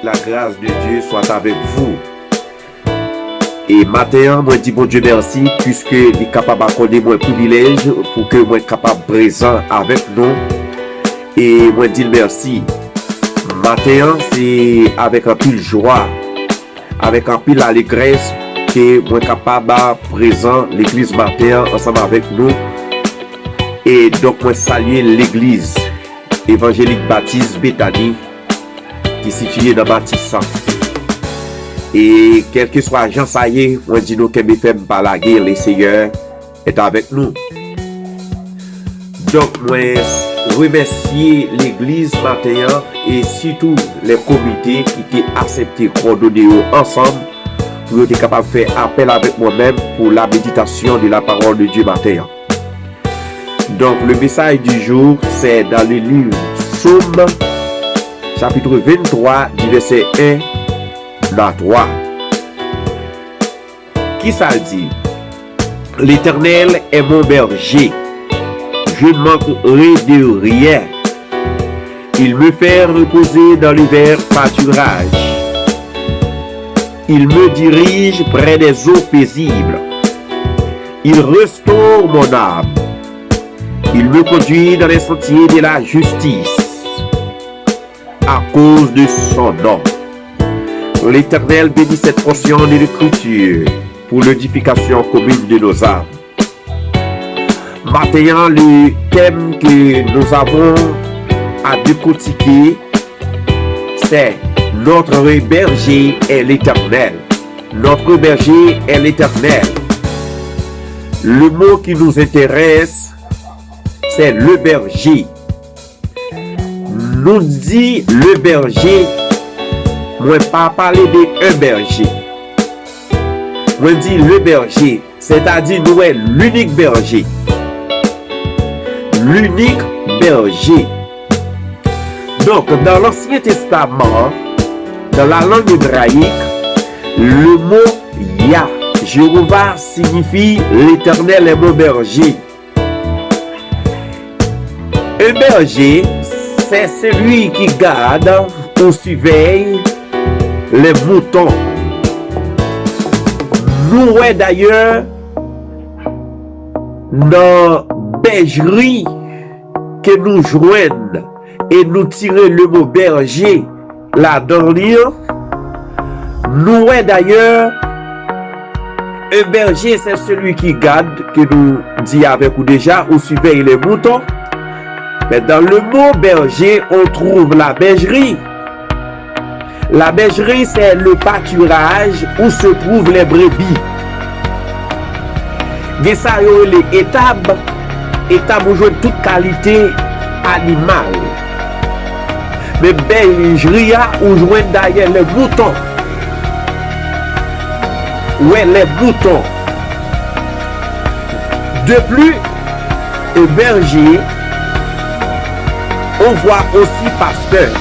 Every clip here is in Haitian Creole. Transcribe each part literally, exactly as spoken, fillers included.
La grâce de Dieu soit avec vous. E maten an, mwen di Bondye mèsi, piske li kapab akòde mwen privilèj pou ke mwen kapab prezan avèk nou. E mwen di l mèsi. Maten an, se avèk anpil jwa, avèk anpil alegrès ke mwen kapab prezan legliz maten an ansanm avèk nou. E donk, mwen salye legliz Evanjelik Batis Betani ki sitiye nan Matisan. E kèlkeswa jan sa ye, mwen di nou kenbe fèm, pa lage, le Seyè est avec nous. Donk, mwen remèsye legliz maten an e sitou lè komite ki te aksepte kowòdone yo ansanm pou yo te kapab fè apèl avèk mwen menm pou la méditation de la parole de Dieu maten an. Donc, le message du jour, c'est dans le livre Psaume, chapitre vingt-trois, du verset un à trois. Ki sa l di? L'Éternel est mon berger. Je ne manquerai de rien. Il me fait reposer dans les verts pâturages. Il me dirige près des eaux paisibles. Il restaure mon âme. Il me conduit dans les sentiers de la justice à cause de son nom. L'Éternel bénit cette portion de l'écriture pour l'édification commune de nos âmes. Maten an, le thème que nous avons à décortiquer, c'est notre berger est l'Éternel. Notre berger est l'Éternel. Le mot qui nous intéresse, c'est le berger. Nou di le berger, mwen pa pale de un berger. Mwen di le berger, sètadi nou wè l'unique berger. L'unique berger. Donc, dans l'Ancien Testament, dans la langue hébraïque, le mot Yah, Jéhovah, signifie l'Éternel est mon berger. Un berger, c'est celui qui garde ou surveille les moutons. Nou wè dayè nan bèjri ke nou jwenn e nou tire le mo bèje ladan li an, nou wè dayè, un berger, c'est celui qui garde, ke nou di avèk ou deja, ou surveille les moutons. Mais dans le mot berger, on trouve la bergerie. La bergerie, c'est le pâturage où se trouvent les brebis. Gen sa yo rele etab. Etab, ou jwenn tout kalite animal. Men bèjri a, ou jwenn dayè les moutons. Wè, les moutons. De plus, un berger, on voit aussi pasteur.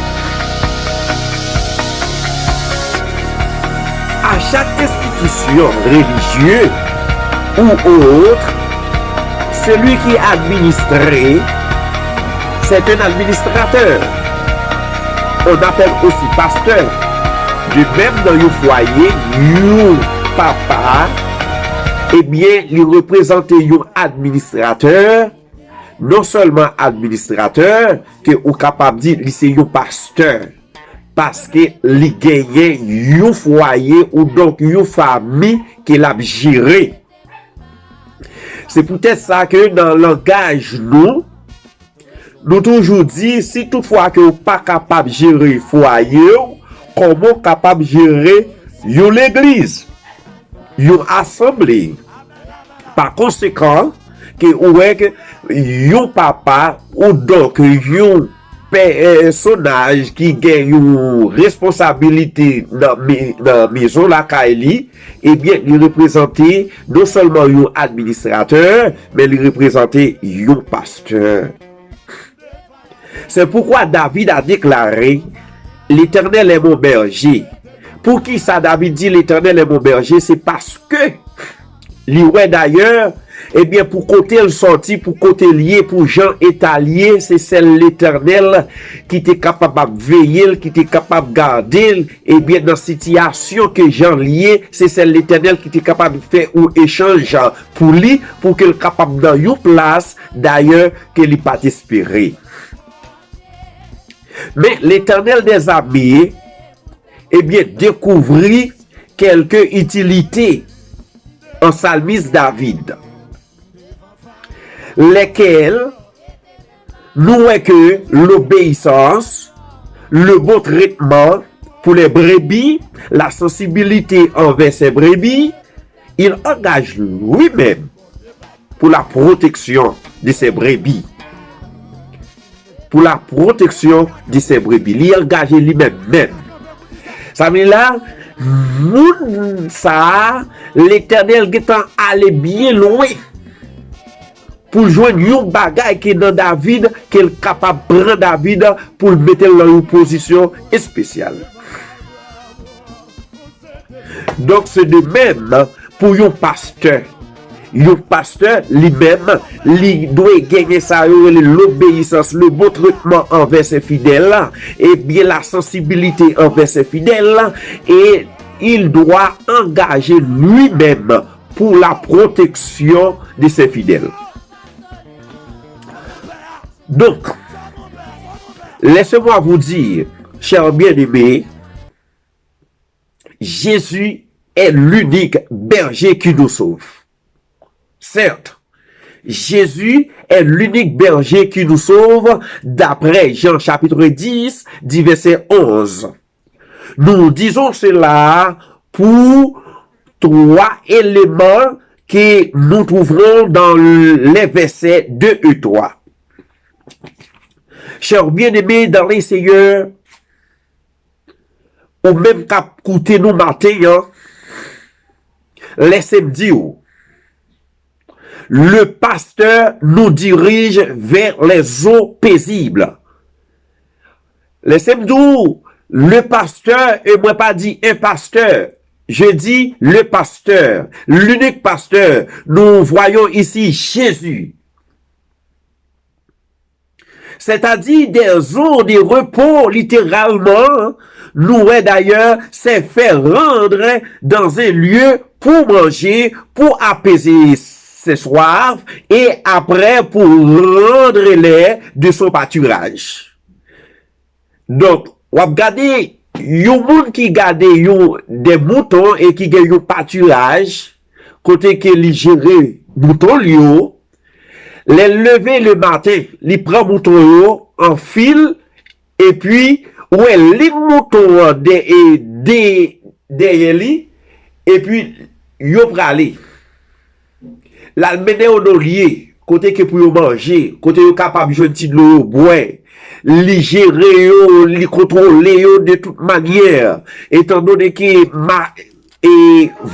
À chaque institution religieuse ou autre, celui qui administre, c'est un administrateur. On appelle aussi pasteur. De même, dans un foyer, yon papa, ebyen, li reprezante yon administrateur. Non sèlman administrateur, ke ou kapab di li se yon pasteur, paske li genyen yon fwaye ou donk yon fanmi ke l ap jere. Se poutèt sa ke nan langaj nou, nou toujou di, si toutfwa ke w pa kapab jere fwaye w, kòman w kapab jere yon legliz, yon asanble? Pa konsekan, ke ou wè ke yon papa, ou donk yon pèsonaj ki gen yon responsabilite nan me-, nan mezon lakay li, ebyen, li reprezante non sèlman yon administratè, men li reprezante yon pastè. C'est pourquoi David a déclaré, L'Éternel est mon berger. Poukisa David di, L'Éternel est mon berger? Se paske li wè dayè Ebyen, pou kote l sòti, pou kote l ye, pou jan eta l ye, se sèl Letènèl ki te kapab ap veye l, ki te kapab gade l, ebyen, nan sitiyasyon ke jan l ye, se sèl Letènèl ki te kapab fè yon echanj pou li, pou ke l kapab nan yon plas, dayè, ke li pa t espere. Men, Letènèl dèzame, ebyen, dekouvri kèlke itilite an salmis David, lèkèl nou wè ke lobeyisans, le bon traitement pour les brebis, la sensibilité envers ses brebis, il engage lui-même pour la protection de ses brebis. Pour la protection de ses brebis. Li angaje li menm menm. Sa vle la, moun sa a, Letènèl gentan ale byen lwen pou l jwenn yon bagay ki nan David, ke l kapab pran David pou l mete l nan yon pozisyon espesyal. Donk, se de menm pou yon pastè. Yon pastè, li menm, li dwe genyen sa yo rele lobeyisans, le bon traitement envers ses fidèles, ebyen, la sensibilité envers ses fidèles, et il doit engager lui-même pour la protection de ses fidèles. Donc, laissez-moi vous dire, chers bien-aimés, Jésus est l'unique berger qui nous sauve. Certes, Jésus est l'unique berger qui nous sauve, d'après Jean chapitre dix, du verset onze. Nous disons cela pour trois éléments que nous trouverons dans les versets deux et trois. Chers bien-aimés dans le Seigneur, ou menm k ap koute nou maten an, lèse m di w, le pasteur nous dirige vers les eaux paisibles. Lèse m di w, le pasteur, e mwen pa di un pasteur, je dis le pasteur, l'unique pasteur, nous voyons ici Jésus. C'est-à-dire des eaux de repos, littéralement, nou wè dayè, se fè rantre dans un lieu pour manger, pour apaiser ses soifs, et après pour rendre l'air de son pâturage. Donk, w ap gade yon moun ki gade yon de mouton e ki gen yon patiraj, kote ke li jere mouton l yo, lè l leve le maten, li pran mouton yo an fil, epi ou wè li mouton an de, e de, dèyè li, epi yo prale. L al mennen yo nan lye, kote ke pou yo manje, kote yo kapab jwenn ti dlo yo bwè. Li jere yo, li kontwole yo de tout manyè. Etandone ke ma, e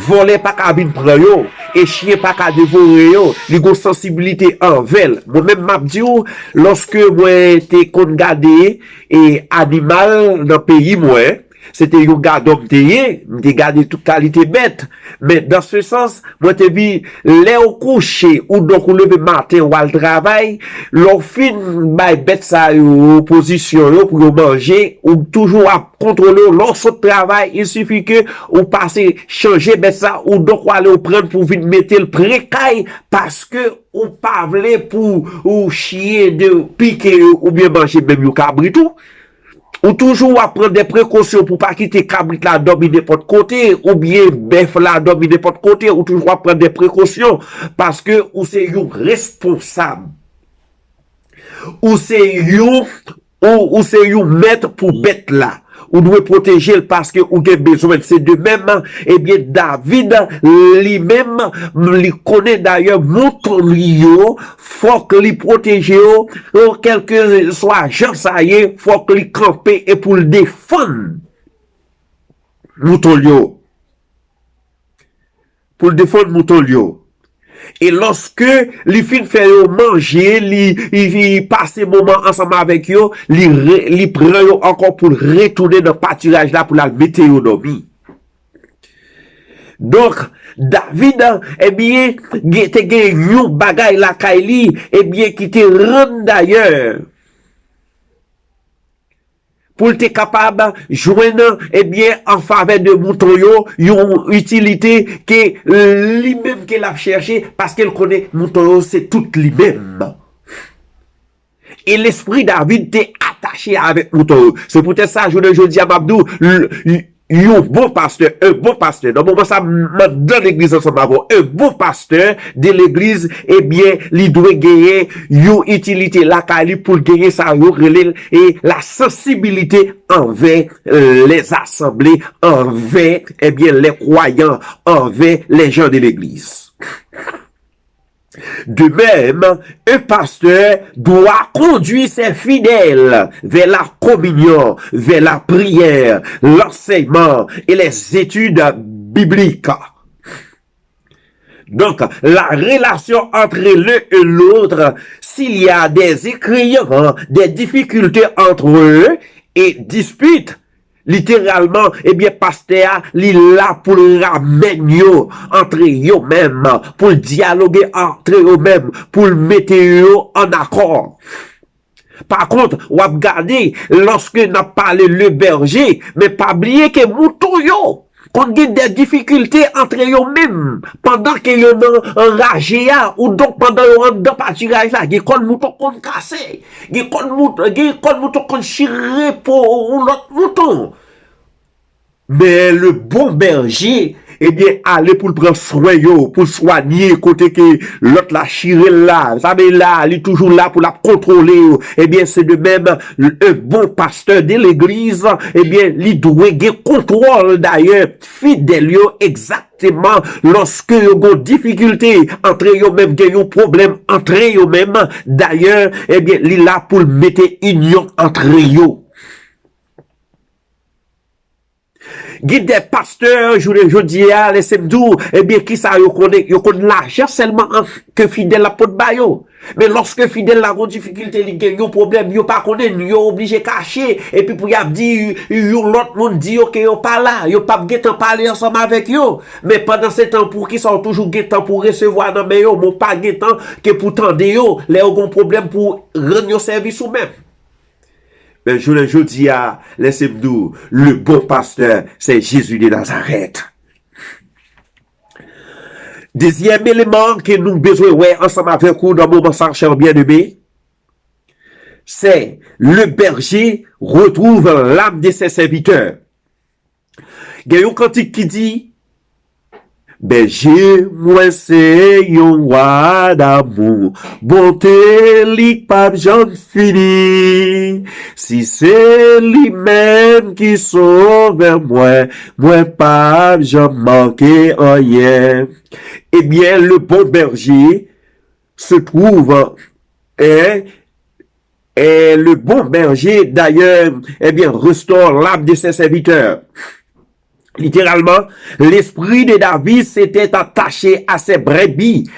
vòlè pa ka vin pran yo, e chyen pa ka devore yo, li gon sansibilite anvè l. Mwen menm m ap di w, lòske mwen te konn gade, e animal nan peyi mwen, se te yon gadò m te ye, m te gade tout kalite bèt. Men, dans ce sens, mwen te di, lè w kouche, ou donk ou leve maten, w al travay, lè w fin bay bèt sa yo pozisyon yo pou yo manje, ou toujou ap kontwole yo. Lè w sot travay, il suffit ke ou pase chanje bèt sa, ou donk w ale w pran pou vin mete l pre kay, paske ou pa vle pou ou chyen de pike yo oubyen manje menm yon kabrit ou. Ou toujou ap pran de prekosyon pou pa kite kabrit la dòmi nenpòt kote, oubyen bèf la dòmi nenpòt kote, ou toujou ap pran de prekosyon, paske ou se yon responsab. Ou se yon, ou, ou se yon mèt pou bèt la. Ou dwe pwoteje l paske ou gen bezwen l. Se de menm, ebyen, David, li menm, li konnen dayè mouton li yo, fòk li pwoteje yo, kèlkeswa jan sa ye, fòk li kanpe e pou l defann mouton l yo. Pou l defann mouton l yo. E lòske li fin fè yo manje, li, li, li pase moman ansanm avèk yo, li re, li pran yo ankò pou l retounen nan patiraj la pou l al mete yo dòmi. Donk, David, ebyen, gen, te gen yon bagay lakay li, ebyen, ki te rann dayè pou l te kapab jwenn, ebyen, an favè de mouton yo, yon itilite ke li menm ke l ap chèche, paske l konnen mouton yo se tout li menm. E lespri David te atache avèk mouton yo. Se poutèt sa, jounen jodi a, m ap di w, l-, y-, yon bon pastè, un bon pastè, nan moman sa, m anndan legliz ansanm avè w, un bon pastè de legliz, ebyen, li dwe genyen yon itilite lakay li pou l genyen sa yo rele l, e la sensibilite anvè, euh, les assemblées, anvè, ebyen, les croyants, anvè les gens de l'église. De même, un pasteur doit conduire ses fidèles vers la communion, vers la prière, l'enseignement et les études bibliques. Donc, la relation entre l'un et l'autre, s'il y a des écréants, des difficultés entre eux et disputes, literalman, ebyen, pastè a, li la pou l ramèn yo antre yo menm, pou l dyaloge antre yo menm, pou l mete yo an akò. Pa kont, w ap gade, lòske n ap pale le berger, men pa bliye ke mouton yo konn gen de difikilte antre yo menm, pandan ke yo nan raje a, ou donk pandan yo anndan patiraj la, gen kòn mouton konn kase, gen kòn mout-, gen kòn mouton konn chire po yon lòt mouton. Men le bon berger, ebyen, ale pou l pran swen yo, pou l swanye kote ke lòt la chire l la. Sa vle la, li toujou la pou l ap kontwole yo. Ebyen, se de menm, un bon pasteur de l'église, ebyen, li dwe gen kontwòl dayè fidèl yo egzakteman lòske yo gon difikilte antre yo menm, gen yon pwoblèm antre yo menm. Dayè, ebyen, li la pou l mete inyon antre yo. Gen de pastè, jounen jodi a, lese m di w, ebyen, kisa yo konnen? Yo konn lajan sèlman an, ke fidèl la pot ba yo. Men lòske fidèl la gon difikilte, li gen yon pwoblèm, yo pa konnen, yo oblije kache, epi pou y ap di, yon lòt moun di yo ke yo pa la, yo p ap gentan pale ansanm avèk yo. Men pandan se tan, poukisa w toujou gen tan pou resevwa nan men yo, men w pa gen tan ke pou tande yo, lè yo gon pwoblèm pou rann yo sèvis ou menm? Men jounen jodi a, lese m di w, le bon pasteur, c'est Jésus de Nazareth. Dezyèm eleman ke nou bezwen wè ansanm avèk ou nan moman sa, chè byeneme, c'est le berger retrouve l'âme de ses serviteurs. Gen yon kantik ki di, bèje mwen se yon wa damou, bonte li k p ap janm fini. Si se li menm ki sovè mwen, mwen p ap janm manke anyen. Ebyen, le bon berger se trouve, hein, et le bon berger, d'ailleurs, eh bien, restaure l'âme de ses serviteurs. Littéralement, l'esprit de David s'était attaché à ses brebis,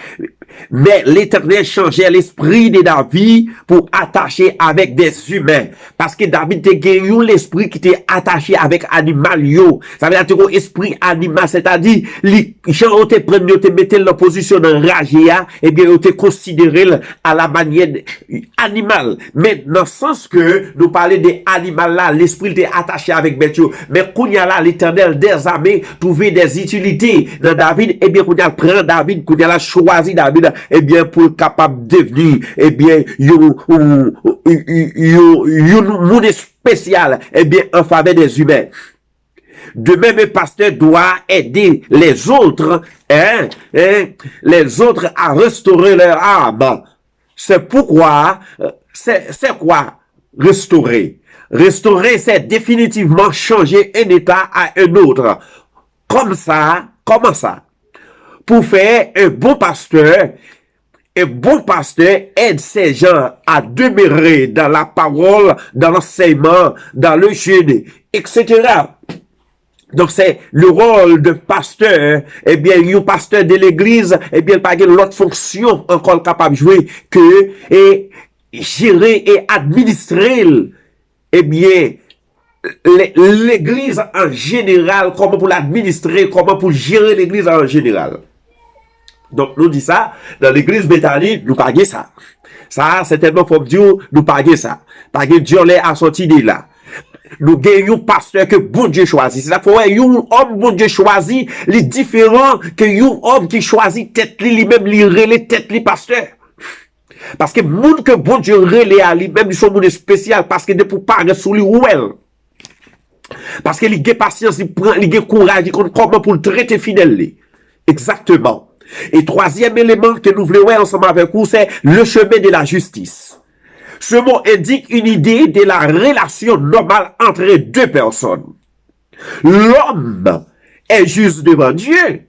mais l'Éternel changeait l'esprit de David pour attacher avec des humains. Paske David te gen yon lespri ki te atache avèk animal yo. Sa vle di te gen yon espri animal, sètadi li, jan yo te pran l, yo te mete l nan pozisyon nan raje a, ebyen yo te konsidere l a la manyè animal. Men nan sans ke nou pale de animal la, lespri l te atache avèk bèt yo. Men kounye a la, Letènèl dèzame twouve dè itilite nan David, ebyen kounye a l pran David, kounye a l chwazi David, ebyen pou l kapab devni, ebyen yon, yon, yon, yon moun espesyal, ebyen an favè dè imen. De même, un pasteur doit aider les autres, hein, hein, les autres à restaurer leur âme. C'est pourquoi, euh, c'est, c'est quoi restaurer? Restaurer, c'est définitivement changer un état à un autre. Comme ça, comment ça? Pour faire un bon pasteur, un bon pasteur aide ses gens à demeurer dans la parole, dans l'enseignement, dans le jeûne, et cetera. Donk, se le rôle de pasteur, ebyen, yon pastè de legliz, ebyen, l pa gen lòt fonksyon ankò l kapab jwe ke, e, jere e administre l, ebyen, le- legliz an jeneral, kòman pou l administre, kòman pou jere legliz an jeneral. Donk, nou di sa, nan legliz Betani, nou pa gen sa. Sa a, sètènman, fò m di w, nou pa gen sa. Pa gen dyòlè a sòti de la. Nou gen yon pastè ke Bondye chwazi. Se sa k fè w wè yon òm Bondye chwazi, li diferan ke yon òm ki chwazi tèt li, li menm li rele tèt li pastè. Paske moun ke Bondye rele a, li menm li se yon moun espesyal, paske depi w parèt sou li, ou wè l. Paske li gen pasyans, li pran, li gen kouraj, li konn kòman pou l trete fidèl li. Egzakteman. E twazyèm eleman ke nou vle wè ansanm avèk ou, se le chemin de la justice. Ce mot indique une idée de la relation normale entre deux personnes. L'homme est juste devant Dieu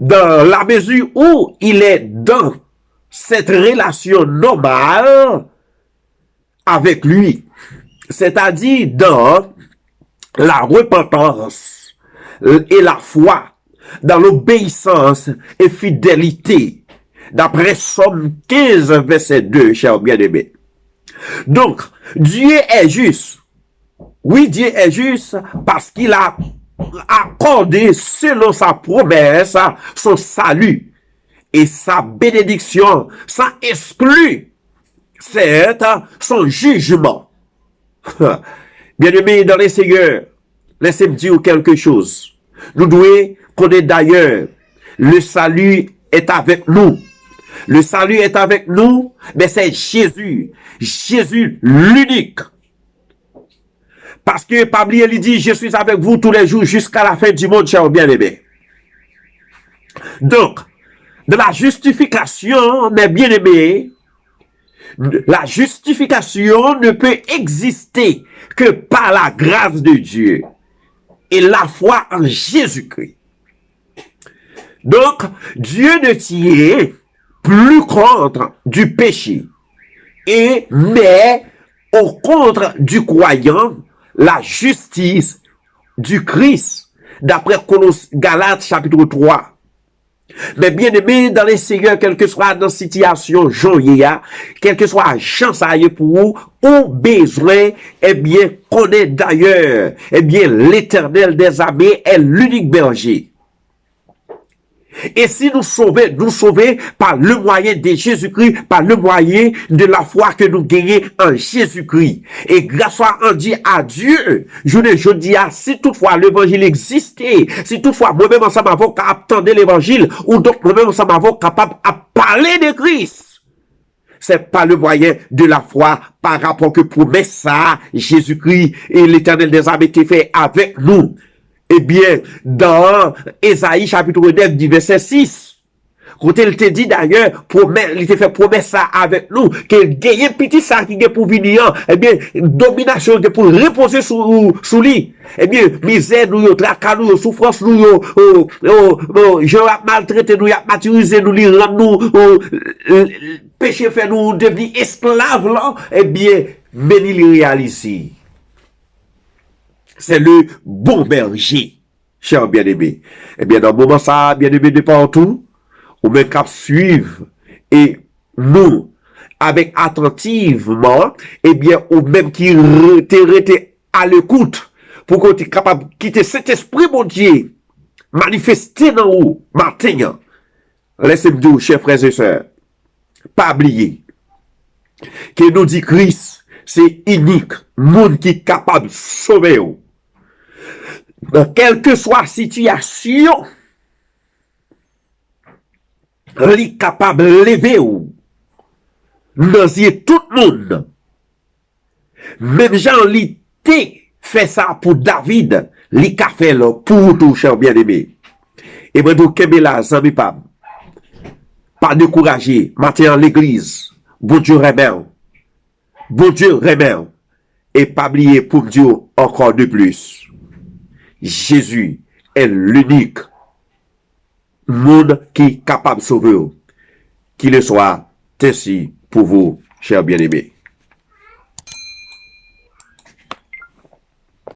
dans la mesure où il est dans cette relation normale avec lui, c'est-à-dire dans la repentance et la foi, dans l'obéissance et fidélité, d'après Somme quinze, verset deux, chers bien-aimés. Donc, Dieu est juste. Oui, Dieu est juste parce qu'il a accordé selon sa promesse son salut et sa bénédiction sans exclure, certes, son jugement. Bien-aimé dans le Seigneur, laissez-moi dire quelque chose. Nous devons connaître d'ailleurs, le salut est avec nous. Le salut est avec nous, mais c'est Jésus. Jésus l'unique. Paske pa bliye li di, je suis avec vous tous les jours jusqu'à la fin du monde, chers bien-aimés. Donc, de la justification, mes bien-aimés, la justification ne peut exister que par la grâce de Dieu et la foi en Jésus-Christ. Donc, Dieu ne tient plus compte du péché et met au compte du croyant la justice du Christ, d'après Galat chapit twa. Men byeneme dan le Seyè, kèlkeswa nan sitiyasyon jan w ye a, kèlkeswa jan sa ye pou ou, ou bezwen, ebyen, konnen dayè, ebyen, Letènèl dèzame è linik bèje. E si nou sove, nou sove pa le mwayen de Jezikri, pa le mwayen de lafwa ke nou genyen an Jezikri. E graswa an di a Dye, jounen jodi a, si toutfwa levanjil egziste, si toutfwa mwen menm ansanm avè w ka ap tande levanjil, ou donk mwen menm ansanm avè w kapab ap pale de Kris. Se pa le mwayen de lafwa pa rapò ke pwomès sa a, Jezikri e Letènèl dèzame te fè avèk nou. Ebyen, dan Ezayi chapit nèf, di vèsè sis, kote l te di dayè, pwomè-, li te fè pwomès sa avèk nou, ke genyen pitit sa ki gen pou vini an, ebyen, dominasyon gen pou repoze sou, sou li. Ebyen, mizè nou yo, traka nou yo, soufrans nou yo, o, o, o, jan y ap maltrete nou, y ap matirize nou, li rann nou, o, l-, l-, peche fè nou devni esklav lan, ebyen, men li, li reyalize. C'est le bon berger, chers bien-aimés. Ebyen, nan moman sa a, byeneme de patou, ou menm k ap swiv e nou avèk atantivman, ebyen, ou menm ki re-, te rete alekout, pou ke w te kapab kite Sentespri Bondye manifeste nan ou maten an. Lèse m di w, chè frè e sè, pa bliye ke nou di Kris se inik moun ki kapab sove w. Nan kèlkeswa sitiyasyon, li kapab leve w nan zye tout moun. Menm jan li te fè sa pou David, li ka fè l pou ou tou, chè byeneme. E mwen di w, kenbe la, zanmi pa m. Pa dekouraje. Maten an, legliz, Bondye renmen w. Bondye renmen w. E pa bliye pou m di w ankò de plis, Jésus est l'unique moun ki kapab sove w. Qu'il en soit ainsi pour vous, chers bien-aimés.